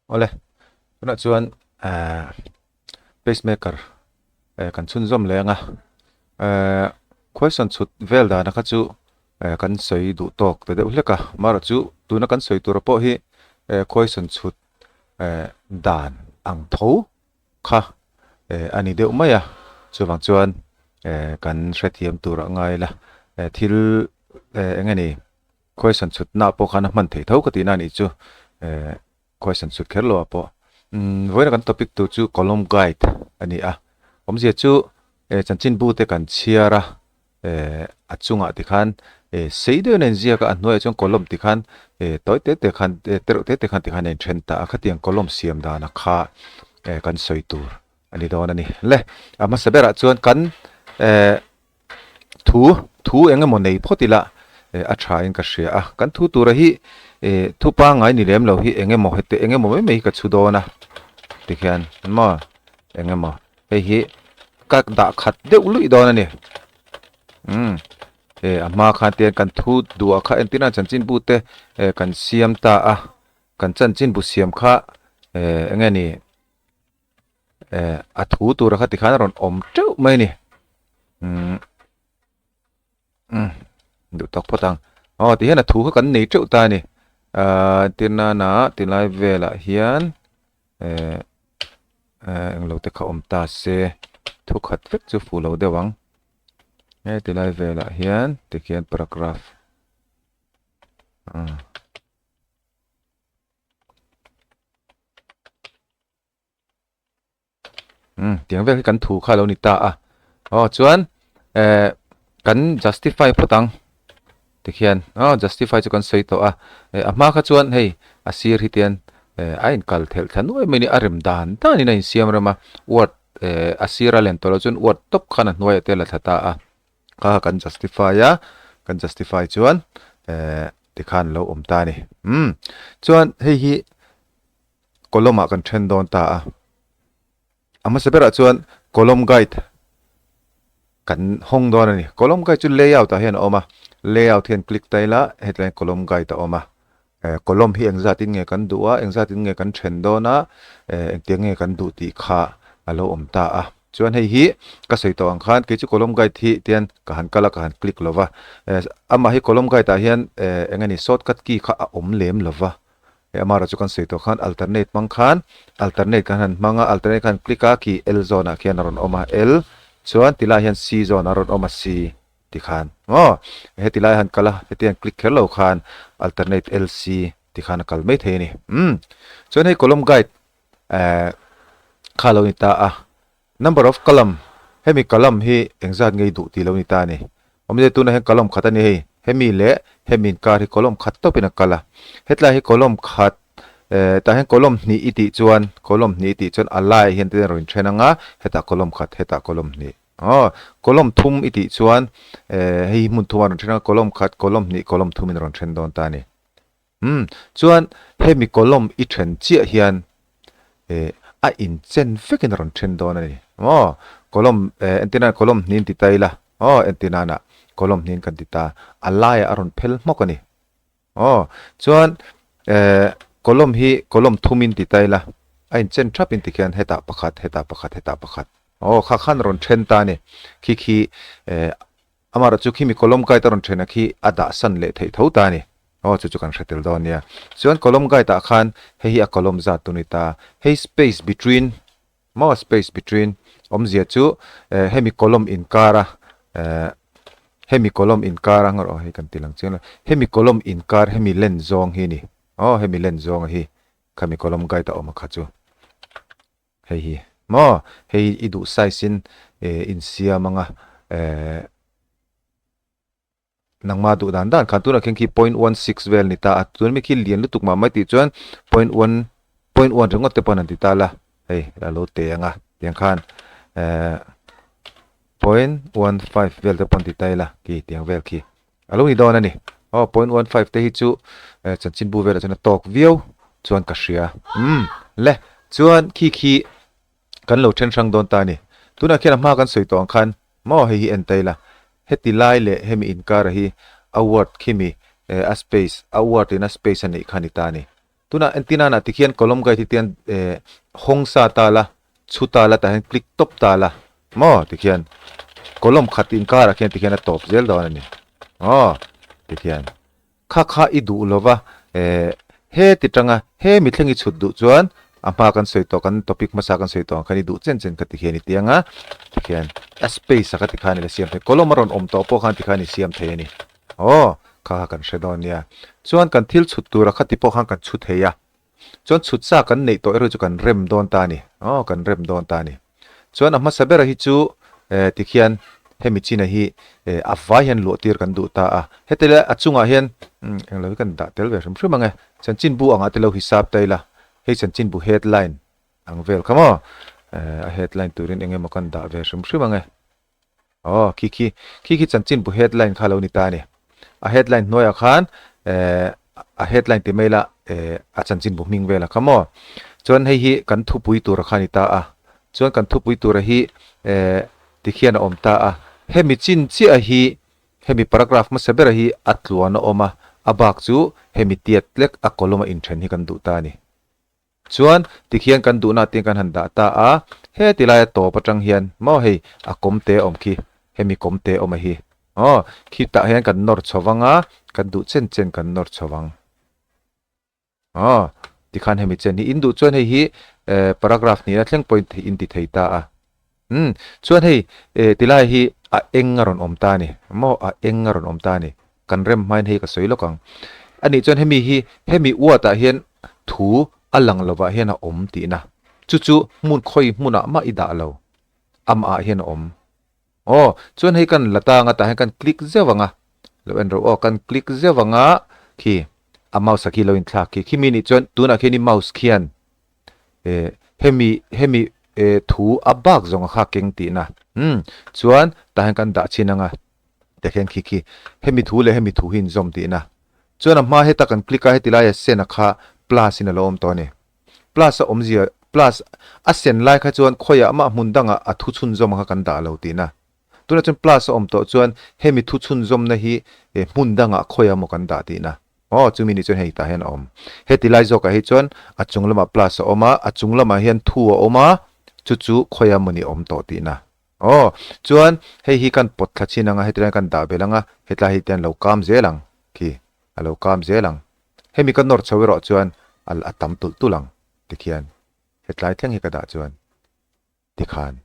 Awle, tunah chuan eh pacemaker eh kan chhunzawm leh ang a, eh question chhut vel dana kha chu eh kan sawi duh tawk ta deuh hlek a, amaherawh chu tuna kan sawi tura pawh hi eh question chhut eh dan ang tho kha eh a ni deuh mai a, chuvang chuan eh kan hrethiam tur a ngai la, eh thil eh eng nge ni. Question chhutna pawh khan a hman theih tho ka tihna a nih chu eh question chhut kher lo ah pawh. Umm vawiina kan topic tur chu column guide a ni a, awmzia chu eh chanchinbu te kan chhiar a eh a chungah tikhan eh sei deuhin a inziak a, a hnuaiah chuan column tikhan eh tawi te te khan eh tereuh te te khan tikhan a inthen ta a, khatiang column siam dana kha eh kan sawi tur a ni dawn a ni. Le a hmasa berah chuan kan eh. Thu, thu eng emaw nei phawt ila a tha in ka hria a, kan thu tura hi thu pangngai ni lem lo hi eng emaw heti eng emaw mai mai hi ka chhu dawn a tikhian maw eng emaw hei hi ka dah khat deuh luih dawn a ni umm a hma khan te kan thu duah kha entir nan chanchinbu te kan siam ta a kan chanchinbu siam kha eng nge ni. Eh a thu tura kha tikhan a rawn awm teuh mai a ni umm umm duh tawk phawt ang aw tihian a thu kha kan nei teuh ta a ni ahh entir nana tilai velah hian eh eh englo te kha awm ta se thu khat vek chu fuh lo deuh ang he tilai velah hian tikhian paragraph umm. Umm tiang vel hi kan thu kha a lo ni ta a aw chuan eh kan justify phawt ang tikhian aw justify chu kan sawi tawh a eh a hma kha chuan hei a sir hi tian eh a inkal thelh thla nuai mai a ni a rem dan danin a insiam rem a word eh a sira len tawh loh chuan word tawp khan a hnuaiah te a la thla ta a kha kan justify a kan justify chuan eh tikhan a lo awm ta a ni umm chuan hei hi. Column ah kan then dawn ta a, a hmasa berah chuan column guide kan hawng dawn a ni. Column guide chu layout ah hian a awm a, layout hian click ta ila hetlai hian column guide a awm a, eh column hi engzat in nge kan duh a, engzat in nge kan then dawn a, eh engtiang nge kan duh tih kha a lo awm ta a. Chuan hei hi ka sawi tawh ang khan kei chu column guide hi tian ka han kal a ka han click lo va, eh amah hi column guide ah hian eh eng nge ni shortcut key kha a awm lem lo va. He amara chu kan sawi tawh khan alternate hmang khan alternate kan han hmang a, alternate khan click a khi L zawn ah khian a rawn awm a, L chuan ti lai hian C zawn a rawn awm a C ti khan maw heti lai han kal a heti han click kher lo khan alternate L C ti khan a kal mai thei a ni umm chuan hei column guide eh kha lo ni ta a. Number of column, Hemi column hi engzat nge i duh tih lo ni ta a ni. Awmze tunah hian column khat a ni hei, hemi leh hemi inkar hi column khat tawpin a kal a. Hetlai hi column khat eh tah hian column hnih i tih chuan column hnih i tih chuan a laiah hian te rawn inthen ang a, hetah column khat hetah column hnih. Aw, column thum i tih chuan eh hei hi hmun thum a rawn then ang a, column khat, column hnih, column thumin a rawn then dawn ta a ni. Umm, chuan hemi column i then chiah hian eh a inchen vekin a rawn then dawn a ni maw? Column eh entir nan column hnih in ti ta ila aw entir nana column hnih in kan ti ta a laiah a rawn phel hmawk a ni aw chuan eh column hi column thum in ti ta ila a inchen thap in ti khian hetah pakhat hetah pakhat hetah pakhat aw kha khan a rawn then ta a ni khi khi eh Amaherawh chu khimi column guide a rawn then a khi a dah san leh theih tho ta a ni. Aw chu chu kan hre tel dawn nia. Chuan column guide ah khan hei hi a column zat tur a ni ta. Hei space between maw space between awmzia chu eh hemi column inkar a eh hemi column inkar a ngarawh hei kan ti lang chiang lo. Hemi column inkar hemi len zawng hi a ni. Aw hemi len zawng a hi khami column guide a awm a kha chu. Hei hi maw hei i duh size in eh insiam anga eh nangma duh dan dan khan tunah khian khi point 16 vel ni ta a tun mi khi lian lutuk mah mai tih chuan point one point one ringawt te pawh an ti ta la hei a lo te anga tiang khan eh point 15 vel te pawh an ti ta ila khi tiang vel khi A lo ni dawn a ni. Aw, point 15 te hi chu chanchinbu velah chuan a tawk viau chuan ka hria. Umm, le, chuan khi khi kan lo then hrang dawn ta a ni. Tunah khian a hma kan sawi tawh ang khan maw hei hi en ta ila, heti lai leh hemi inkara hi a word khimi a space, a word in a space a neih kha a ni ta a ni. Tunah entinana tikhian column guide hi tian eh hawng sa ta la, chhu ta la tah hian click tawp ta la maw tikhian column khat inkarah khian tikhian a tawp zel dawn a ni aw tikhian kha kha i duh lova eh he ti tanga he mi thleng i chhut duh chuan a hma kan sawi tawh kan topic hmasa kan sawi tawh ang khan i duh chen chen kha tikhian i tiang a tikhian a space a kha tikhan i la siam thei column a rawn awm tawh pawh khan tikhan i siam thei a ni. Aw, kha kha kan hre dawn nia. Chuan kan thil chhut tura khati pawh khan kan chhu thei a. Chuan chhut sa kan neih tawh erawh chu kan rem dawn ta a ni. Aw, kan rem dawn ta a ni. Chuan a hmasa bera hi chu eh tikhian hemi china hi eh a vai hian luah tir kan duh ta a. Heti lai a chungah hian umm englo hi kan dah tel ve hrim hrim ang e. Chanchinbu angah te lo hisap ta ila. Hei chanchinbu headline ang vel kha maw? Eh a headline turin eng emaw kan dah ve hrim hrim ang e. Aw, khi khi, khi khi chanchinbu headline kha lo ni ta a ni. A headline hnuaiah khan eh a headline ti mai la eh a chanchinbu hming vel a kha maw. Chuan hei hi kan thupui tura kha a ni ta a. Chuan kan thupui tura hi eh tikhian a awm ta a. Hemi chin chiah hi hemi paragraph hmasa bera hi a tluan a awm a, a bak chu hemi tiat lek a column a inthen hi kan duh ta a ni. Chuan tikhian kan duhna te kan han dah ta a, heti laia tawp atang hian maw hei a kawm te awm khi, hemi kawm te awm a hi aw, khitah hian kan nawr chho vang a, kan duh chen chen kan nawr chho vang aw, tikhan hemi chen hi in duh chuan hei hi eh paragraph nihna thleng pawhin in ti thei ta a. Umm, chuan hei eh tilai hi a eng a rawn awm ta a ni, maw a eng a rawn awm ta a ni, kan rem hmain hei ka sawi lawk ang. Anih chuan hemi hi hemi uat ah hian thu a lang lovah hian a awm tihna, chu chu hmun khawi hmunah mah i dah lo, amah ah hian a awm. Aw, chuan hei kan la tang a tah hian kan click zeuh ang a, lo en rawh aw, kan click zeuh ang a, khi a mouse ah khi lo inthlak khi, khimi nih chuan tunah khian i mouse khian eh hemi hemi eh thu a bak zawng a kha keng tihna umm chuan tah hian kan dah chhin anga tah khian khi khi hemi thu leh hemi thu hi inzawm tihna chuan a hma heta kan click a heti laia sen a kha plus in a lo awm tawh a ni plus a awmzia plus a sen lai kha chuan khawiah mah hmun dangah a thu chhunzawm kha kan dah lo tihna tunah chuan plus a awm tawh chuan hemi thu chhunzawmna hi eh hmun dangah khawiah maw kan dah tihna. Aw, chumi ni chuan hei tah hian a awm. Heti lai zawkah hi chuan a chung lamah plus a awm a, a chung lamah hian thu a awm a, chu chu khawiah mawni a awm tawh tihna. Aw, chuan hei hi kan pawt thla chin ang a, heti lai kan dah belh ang a, hetlai hi tian lo kam zel ang khi, a lo kam zel ang. Hemi ka nawr chho erawh chuan a a tam tulh tulh ang tikhian hetlai thleng hi ka dah chuan. Tikhan,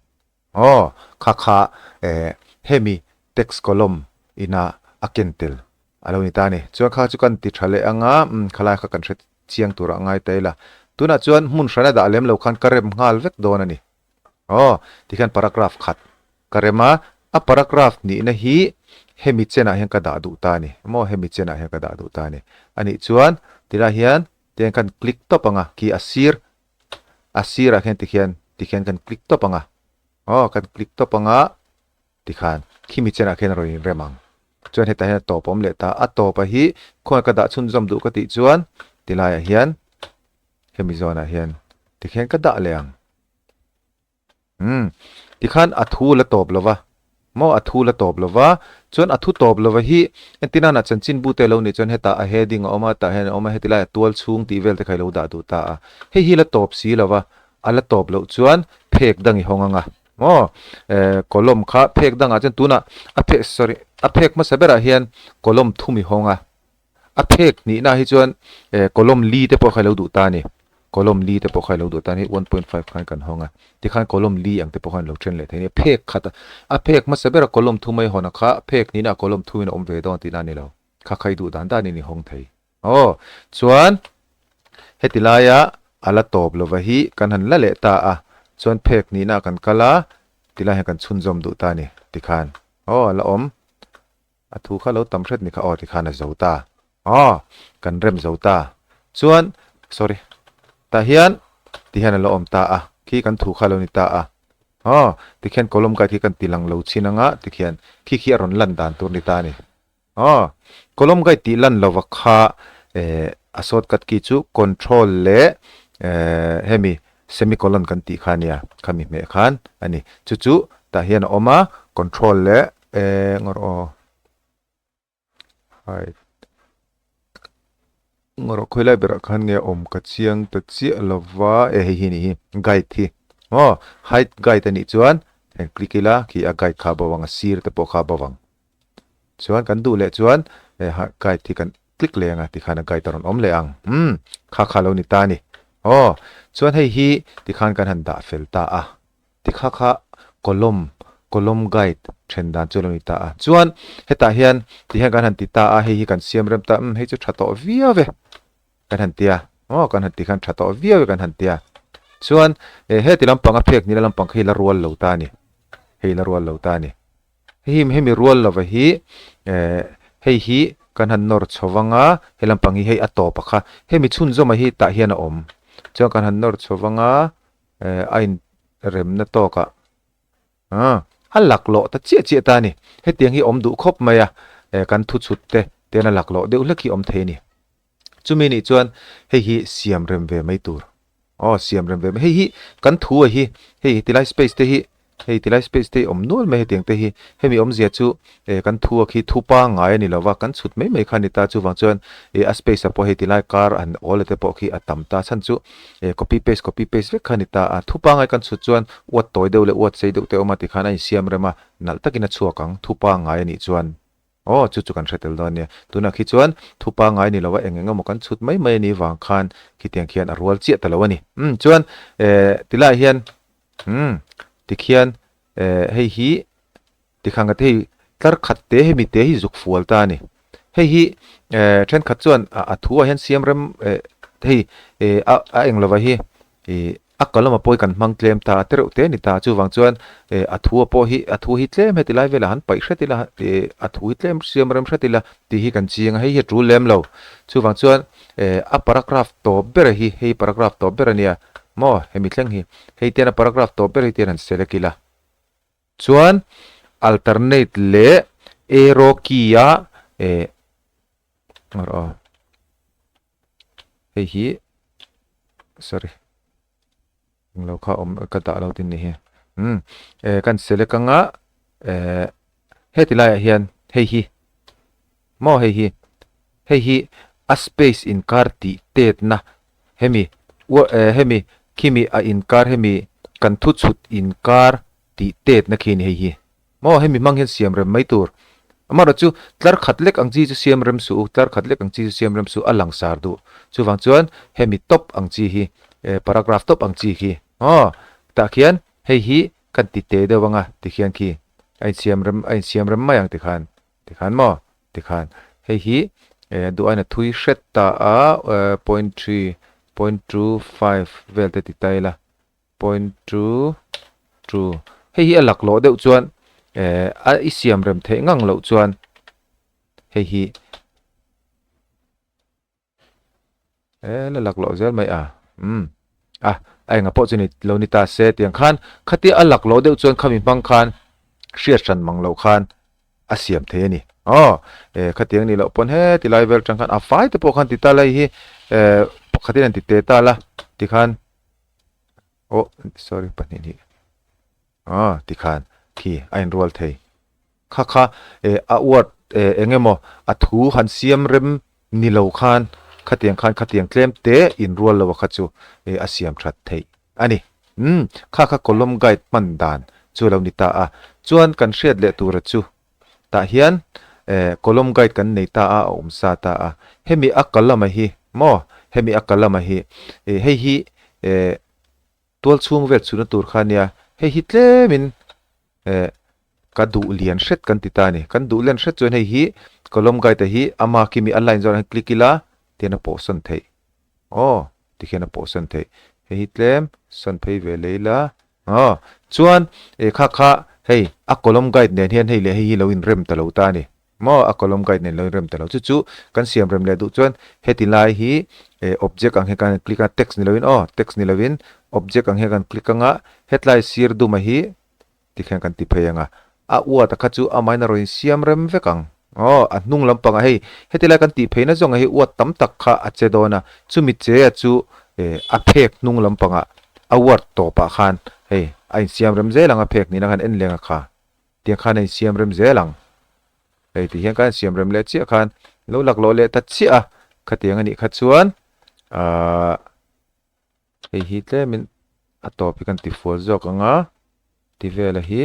Aw, kha kha eh hemi text column ina a ken tel a lo ni ta a ni. Chuan kha chu kan ti tha leh ang a, umm khalai kha kan hre chiang turah ngai ta ila. Tunah chuan hmun hrana dah lem lo khan ka rem nghal vek dawn a ni. Aw, tikhian paragraph khat ka rem a, a paragraph nihna hi hemi chenah hian ka dah duh ta a ni. Maw hemi chenah hian ka dah duh ta a ni. Anih chuan tilai hian tiang kan click tawp ang a, khi a sir A sirah khian tikhian tikhian kan click tawp ang a, aw kan click tawp ang a tikhan khimi chenah khian a rawn inrem ang. Chuan hetah hian a tawp a awm leh ta, a tawpa hi khawngaih ka dah chhunzawm duh ka tih chuan tilaiah hian hemi zawnah hian tikhian ka dah leh ang. Umm, tikhan a thu la tawp lo va, maw a thu la tawp lo va, chuan a thu tawp lo va hi entir nana chanchinbu te lo nih chuan hetah a heading a awm a, tah hian a awm a, heti laiah tual chhung tih vel te kha i lo dah duh ta a, hei hi la tawp si lo va, a la tawp loh chuan phek dang i hawng ang a, maw eh column kha phek dangah chuan tunah a phek sorry a phek hmasa berah hian column thum i hawng a. A phek hnihna hi chuan eh column li te pawh kha i lo duh ta a ni. Column li te pawh kha i lo duh ta a ni. 1.5 khan kan hawng a. Tikhan column li ang te pawh khan lo then leh thei a ni. Phek khat a, a phek hmasa bera column thum a i hawn a kha, phek hnihna a column thumin a awm ve dawn tihna a ni lo. Kha kha i duh dan danin i hawng thei. Aw, chuan heti laia a la tawp lova hi kan han la leh ta a. Chuan phek hnihna kan kal a, tilai hian kan chhunzawm duh ta a ni. Tikhan, aw a la awm. A thu kha lo tam hret ni kha aw tikhan a zo ta. Aw, kan rem zo ta. Chuan, sorry, tah hian tihian a lo awm ta a, khi kan thu kha lo ni ta a. Aw, tikhian column guide khi kan ti lang lo chin anga tikhian khi khi a rawn lan dan tur ni ta a ni. Aw, column guide tih lan lova kha eh a shortcut key chu control leh eh hemi semicolon kan tih kha a nia, khami hmeh khan a ni. Chu chu tah hian a awm a, control leh Eng rawh aw. Hide. Rawh khawilai berah khan nge a awm ka chiang ta chiah lo va e hei hi a nih hi guide hi aw hide guide a nih chuan heng click ila khi a guide kha a bo ang a sir te pawh kha a bo ang chuan kan duh leh chuan e guide hi kan click leh ang a tikhan a guide a rawn awm leh ang umm kha kha a lo ni ta a ni aw chuan hei hi tikhan kan han dah fel ta a. Tikha kha column, column guide, then dan chu a lo ni ta a. Chuan hetah hian ti hian kan han ti ta a, hei hi kan siam rem ta, umm hei chu tha tawh viau e kan han ti a, aw kan han ti khan tha tawh viau e kan han ti a. Chuan eh heti lampang a phek nila lampang kha hi la rual lo ta a ni, hei la rual lo ta a ni. Hei hi hemi rual lova hi eh hei hi kan han nawr chho vang a, he lampang hi hei a tawp a kha, hemi chhunzawm a hi tah hian a awm. Chuan kan han nawr chho vang a, eh a in remna tawkah ah a laklawh ta chiah chiah ta a ni. Hetiang hi awm duh khawp mai a, eh kan thu chhut te ten a laklawh deuh hlek hi awm thei a ni. Chumi nih chuan hei hi siam rem ve mai tur. Aw siam rem ve mai hei hi kan thu a hi hei tilai space te hi hei tilai space te hi awm nual mai hetiang te hi hemi awmzia chu eh kan thu a khi thu pangngai a ni lova kan chhut mai mai kha a ni ta chuvang chuan eh a space ah pawh hei tilai kar an awl te pawh khi a tam ta chhan chu eh copy paste copy paste vek kha a ni ta a thu pangngai kan chhut chuan uat tawi deuh leh uat sei deuh te a awm a tikhan a insiam rem a nalh takin a chhuak ang thu pangngai a nih chuan aw chu chu kan hre tel dawn nia tunah khi chuan thu pangngai ni lova eng eng emaw kan chhut mai mai a nih vang khan khitiang khian a rual chiah ta lo a ni umm chuan eh tilaiah hian umm tikhian eh hei hi Tikhang ka te hei tlar khat te hemi te hi zuk fual ta a ni. Hei hi eh thenkhat chuan a thu ah hian siam rem eh hei eh a a eng lova hi ih a kalama pawh hi kan hmang tlem ta a tereuh te a ni ta chuvang chuan eh a thu ah pawh hi a thu hi tlem heti lai velah han paih hret ila eh a thu hi tlem siam rem hret ila tih hi kan chiang a hei hi a tul lem lo. Chuvang chuan eh a paragraph tawp ber hi hei paragraph tawp ber a nia maw hemi thleng hi hei tian a paragraph tawp ber hi tian han select ila. Chuan alternate leh arrow key a eh rawh aw hei hi sorry englo kha awm ka dah lo tin ni hi umm eh kan select anga eh heti laiah hian hei hi maw hei hi hei hi a space inkar tih tetna hemi hemi khimi a inkar hemi kan thu chhut inkar tih tetna khi a ni hei hi. Maw hemi hmang hian siam rem mai tur. Amaherawh chu tlar khat lek ang chi chu siam rem suh u, tlar khat lek ang chi chu siam rem suh a langsar duh. Chuvang chuan hemi top ang chi hi eh paragraph top ang chi khi aw tah khian hei hi kan ti te deuh anga tikhian khi a insiam rem a insiam rem mai ang tikhan tikhan maw tikhan hei hi eh duh aiin a thui hret ta a eh point three point two five vel te ti ta ila. Point two two hei hi a laklawh deuh chuan eh a i siam rem theih ngang loh chuan hei hi eh la laklawh zel mai a umm a a enga pawh chu ni lo ni ta se tiang khan khatia a laklawh deuh chuan khami hmang khan hriat hran mang loh khan a siam thei a ni aw eh khatiang ni loh pawn heti lai vel tang khan a fai te pawh khan ti ta la hei hi eh pakhatin an ti te ta la tikhan. Aw sorry pahnih hnih ah tikhan khi a inrual thei kha kha eh a word eh eng emaw a thu han siam rem ni lo khan khatiang khan khatiang tlem te inrual lo a kha chu eh a siam that theih a ni umm kha kha column guide hman dan chu a lo ni ta a chuan kan hriat leh tura chu tah hian eh column guide kan nei ta a a awm sa ta a hemi a column a hi maw hemi a column a hi eh hei hi eh tual chhung vel chhunna tur kha ania hei hi tlemin eh ka duh lian hret kan ti ta a ni kan duh len hret chuan hei hi column guide a hi ama khi mi a line zawrah hian click ila tihian a pawh sawn theih aw tikhian a pawh sawn theih hei hi tlem sawn phei ve leh ila. Aw, chuan eh kha kha hei a column guide nen hian hei leh hei hi lo inrem ta lo ta a ni. Maw a column guide nen lo inrem ta lo. Chu chu kan siam rem leh duh chuan heti lai hi eh object ang hian kan click a, text ni lovin aw, text ni lovin object ang hian kan click anga hetlai sir duma hi tikhian kan ti phei anga a uat a kha chu amahin a rawn insiam rem vek ang. Aw, a hnung lampangah hei heti lai kan tih pheina zawnga hi uat tam tak kha a che dawn a, chumi che a chu eh a phek hnung lampangah a word tawpah khan hei a insiam rem zel ang a phek nihna khan en leng a kha tiang khan a insiam rem zel ang. Hei ti hian khan insiam rem leh chiah khan lo laklawh leh ta chiah a. Khatiang a nih kha chuan ahh hei hi tlemin a tawp hi kan ti fual zawk ang a ti vela hi.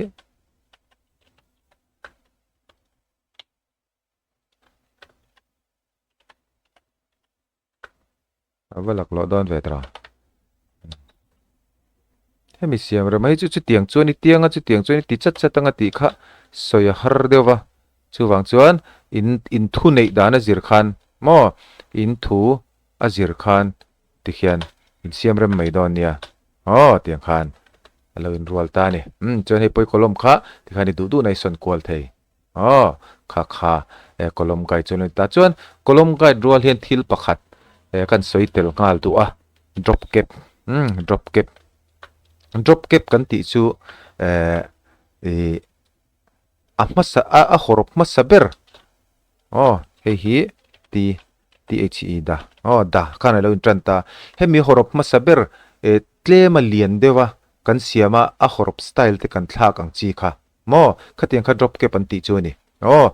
A va lak loh dawn ve tawh. Hemi siam rem hi chu chutiang chuan i tiang a chutiang chuan i ti chat chat anga tih kha sawi a har deuh va. Chuvang chuan in in thu neih dan a zir khan maw in thu a zir khan tikhian in siam rem mai dawn nia. Aw tiang khan a lo inrual ta a ni. Umm chuan hei pawi column kha tikhan i duh duhna i sawn kual thei. Aw, kha kha e column guide chu a lo ni ta. Chuan column guide rual hian thil pakhat e kan sawi tel nghal duh a, drop cap, umm drop cap. Drop cap kan tih chu e ih a hmasa a a hawrawp hmasa ber aw hei hi t t h e da aw da khan a lo intan ta. Hemi hawrawp hmasa ber e tlem a lian deuh a kan siam a, a hawrawp style te kan thlak ang chi kha. Maw? Khatiang kha drop cap an tih chu a ni. Aw.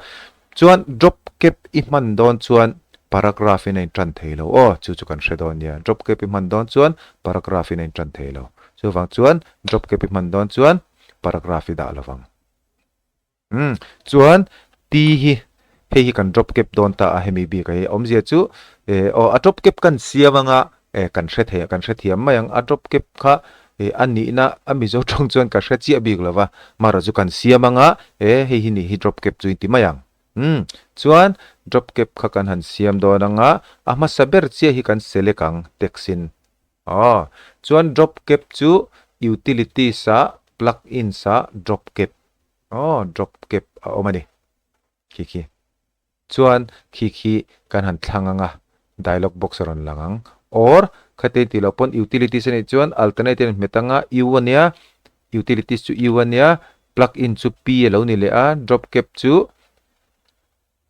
Chuan drop cap i hman dawn chuan paragraph in a intan thei lo. Aw, chu chu kan hre dawn nia. Drop cap i hman dawn chuan paragraph in a intan thei lo. Chuvang chuan drop cap i hman dawn chuan paragraph i dah lo vang. Umm, chuan T hi hei hi kan drop cap dawn ta a hemi bik a hi. Awmzia chu eh aw a drop cap kan siam anga eh kan hre thei kan hrethiam mai ang. A drop cap kha eh a nihna a Mizo tawng chuan ka hre chiah bik lo va, marawh chu kan siam anga eh hei hi nih hi drop cap chu in ti mai ang. Umm chuan drop cap kha kan han siam dawn anga a hmasa ber chiah hi kan select ang text in. Aw chuan drop cap chu utilities ah plugins ah drop cap aw drop cap a awm a ni khi khi. Chuan khi khi kan han thlang ang a, dialog box a rawn lang ang. Or, khate tih loh pawn utilities a nih chuan alternate in hmet ang a, U a nia, utilities chu U a nia, plug in chu P a lo ni leh a, drop cap chu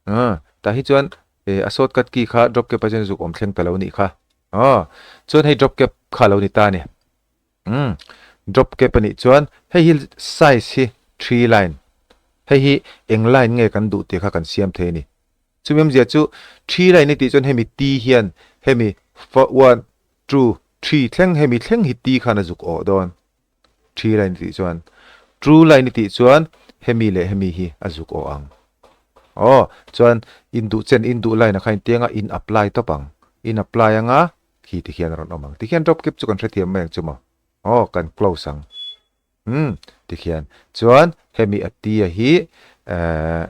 ah, tah hi chuan eh a shortcut key kha drop cap ah chuan zuk awm thleng ta lo nih kha. Aw, chuan hei drop cap kha a lo ni ta a ni. Umm drop cap anih chuan hei hi size hi three line hei hi eng line nge kan duh tih kha kan siam thei a ni. Chumi awmzia chu three line i tih chuan hemi T hian hemi one two three thleng hemi thleng hi T khan a zuk awh dawn three line i tih chuan two line i tih chuan hemi leh hemi hi a zuk awh ang. Aw chuan in duh chen in duh line ah khan intiang a in apply tawp ang in apply anga Khi ti khian a rawn awm ang. Ti khian drop cap chu kan hrethiam mai ang chu maw? Aw, kan close ang. Umm, ti khian. Chuan hemi a tia hi eh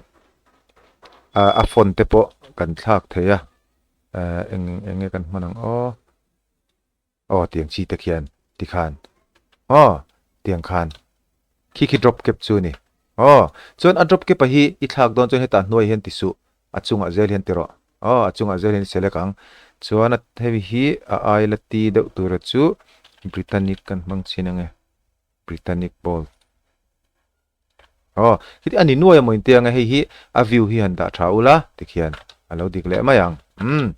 a font te pawh kan thlak thei a. Eh eng eng nge kan hman ang aw. Aw, tiang chi te khian ti khan. Aw, tiang khan. Khi khi drop cap chu a ni. Aw, chuan a drop cap a hi i thlak dawn chuan hetah hnuai hian ti suh. A chungah zel hian ti rawh. Aw, a chungah zel hian select ang. Chuan a hei hi a ai la ti deuh tura chu Britannic kan hmang chin ange. Britannic bold. Aw, khiti a ni nuai amaw inti ange hei hi a view hi han dah tha ula tikhian a lo dik leh mai ang. Umm,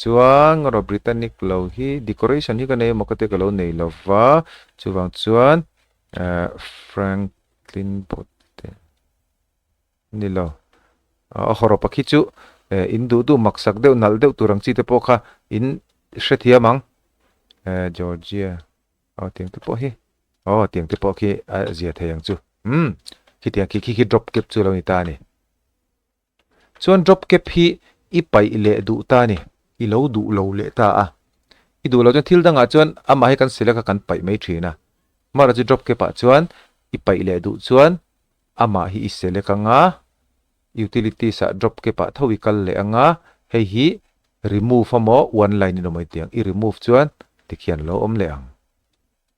chuan rawh Britannic lo hi decoration hi ka nei emaw ka tia ka lo nei lova chuvang chuan eh Franklin bot te. Ni lo. A hawrawpa khi chu in duh duh maksak deuh nalh deuh tur ang chi te pawh kha in hrethiam ang. Georgia aw tiang te pawh hi aw tiang te pawh khi a zia thei ang chu. Umm khitiang khi khi khi drop cap chu lo ni ta a ni. Chuan drop cap hi i paih leh duh ta a ni. I lo duh lo leh ta a. I duh loh chuan thil dangah chuan amah hi kan select a kan paih mai thin a. Mara chu drop cap ah chuan i paih leh duh chuan Amah hi i select anga, Utilities ah drop cap ah tho i kal leh anga, hei hi remove a maw one line in awm a i tiang, i remove chuan tikhian a lo awm leh ang.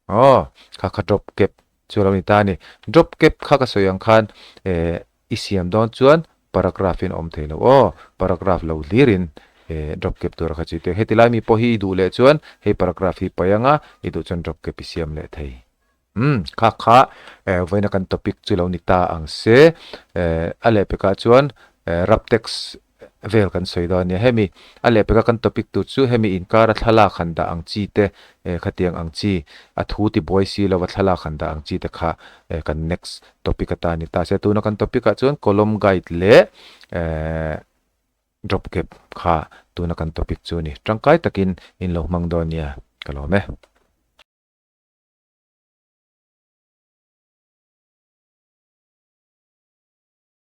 Aw, kha kha drop cap chu a lo ni ta a ni. Drop cap kha ka sawi ang khan eh i siam dawn chuan paragraph in a awm thei lo aw, paragraph lo hlir in eh drop cap tur a kha chu i tiang. Heti lai mi pawh hi i duh leh chuan hei paragraph hi paih anga, i duh chuan drop cap i siam leh thei. Umm, kha kha eh vawiina kan topic chu lo ni ta ang se. Eh a lehpekah chuan eh rap text vel kan sawi dawn a nia. Hemi a lehpeka kan topic tur chu hemi inkara thlalak han dah ang chi te eh khatiang ang chi a thu ti buai si lova thlalak han dah ang chi te kha eh kan next topic atan ni ta se. Tuna kan topic ah chuan column guide leh eh drop cap kha tun. tuna kan topic chu a ni. Tangkai takin in lo hmang dawn nia ka lawm e.